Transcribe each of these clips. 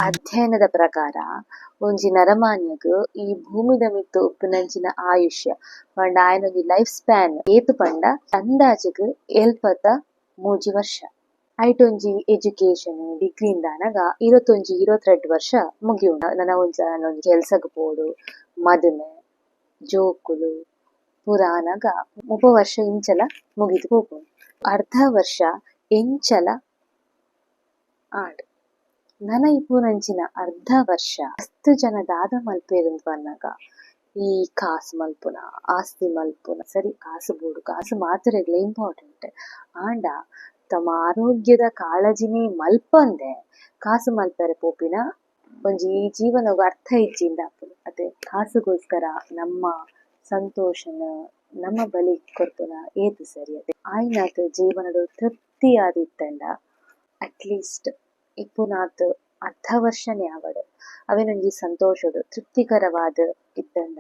ಅಧ್ಯಯನದ ಪ್ರಕಾರ ಒಂಜಿ ನರಮಾನ್ಯಗ್ ಈ ಭೂಮಿದ ಮಿತ್ತ್ ಉಪ್ಪುನಂಚಿನ ಆಯುಷ್ಯ ಪಂಡ ಆಯನ ಒಂಜಿ ಲೈಫ್ ಸ್ಪ್ಯಾನ್ ಏತ್ ಪಂಡ ಅಂದಾಜಿಗ್ ಎಲ್ಪತ್ತ ಮೂಜಿ ವರ್ಷ. ಐಟ್ ಒಂಜಿ ಎಜುಕೇಶನ್ ಡಿಗ್ರಿ ಇಂದ್ ಆನಗ ಇರತ್ತೊಂಜಿ ಇರವತ್ತೆರಡು ವರ್ಷ ಮುಗಿಯುಂಡು. ನನ ಒಂಜಿ ಒಂಜಿ ಕೆಲ್ಸಗ್ ಪೋವೊಡು, ಮದಿಮೆ, ಜೋಕುಲು ಪೂರ ಆನಗ 30 ವರ್ಷ ಇಂಚಲ ಮುಗಿದ್ ಪೋಪುಂಡು. ಅರ್ಧ ವರ್ಷ ಎಂಚಲ ಆಂಡ್. ನನ ಇಪ್ಪುನಂಚಿನ ಅರ್ಧ ವರ್ಷ ಮಸ್ತ್ ಜನ ದಾದ ಮಲ್ಪುವೆರ್ ಪನ್ನಗ ಈ ಕಾಸ್ ಮಲ್ಪುನ, ಆಸ್ತಿ ಮಲ್ಪುನ, ಸರಿ ಕಾಸ್ ಬೋಡು, ಕಾಸ್ ಮಾತೆರೆಗ್ಲ ಇಂಪಾರ್ಟೆಂಟ್. ಆಂಡ ತಮ್ಮ ಆರೋಗ್ಯದ ಕಾಳಜಿನೆ ಮಲ್ಪಂದೆ ಕಾಸ್ ಮಲ್ಪೆರೆ ಪೋಪಿನ ಒಂಜಿ ಈ ಜೀವನೊಗು ಅರ್ಥ ಇಜ್ಜಿಂದ್ ಆಪುಂಡು. ಅತೆ ಕಾಸುಗೋಸ್ಕರ ನಮ್ಮ ಸಂತೋಷನ್ ನಮ್ಮ ಬಲಿ ಕೊರ್ಪುನ ಏತ್ ಸರಿ ಅತೆ. ಆಯಿನಾತ್ ಜೀವನಡ್ ತೃಪ್ತಿ ಆದ್ ಇತ್ತುಂಡ ಅಟ್ ಲೀಸ್ಟ್ ಇಪ್ಪುನಾತ್ ಅರ್ಧ ವರ್ಷನೆ ಆವಡ್ ಅವೆನ್ ಒಂಜಿ ಸಂತೋಷಡ್ ತೃಪ್ತಿಕರವಾದ್ ಇತ್ತುಂಡ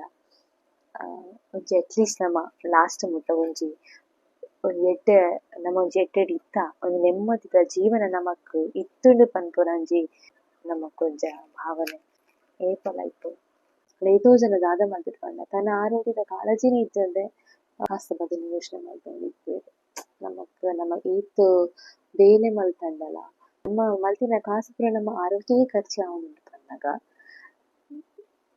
ಒಂಜಿ ಅಟ್ ಲೀಸ್ಟ್ ನಮ ಲಾಸ್ಟ್ ಮುಟ ಒಂಜಿ ಒಂಜಿ ಎಡ್ಡೆ ನಮ ಒಂಜಿ ಎಡ್ಡೆಡ್ ಇತ್ತ ಒಂಜಿ ನೆಮ್ಮದಿದ ಜೀವನ ನಮಕ್ ಇತ್ತುಂಡು ಪನ್ಪುನ ಒಂಜಿ ನಮಕ್ ಒಂಜ ಭಾವನೆ ಏಪಲ ಇಪ್ಪೊಡು. ಏತೋ ಜನ ದಾದ ಮಲ್ಪುವೆರ್ ಪಂಡ ತನ್ನ ಆರೋಗ್ಯದ ಕಾಳಜಿನೆ ಇಜ್ಜಂದೆ ಕಾಸ್ ದ ಬಗ್ಗೆ ಯೋಚನೆ ಮಲ್ತೊಂದು ಇಪ್ಪುವೆರ್. ನಮಕ್ ನಮ ಏತ್ ಬೇಲೆ ಮಲ್ತುಂಡಲ ನಮ ಮಲ್ತಿನ ಕಾಸ್ ಪೂರ ನಮ್ಮ ಆರೋಗ್ಯಗ್ ಖರ್ಚು ಆವೊಂದುಂಡು ಪನ್ನಗ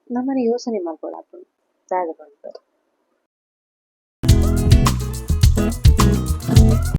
ನಮನೆ ಯೋಚನೆ ಮಲ್ಪೊಡಾಪುಂಡು ದಾದ ಪನ್ಪರ್.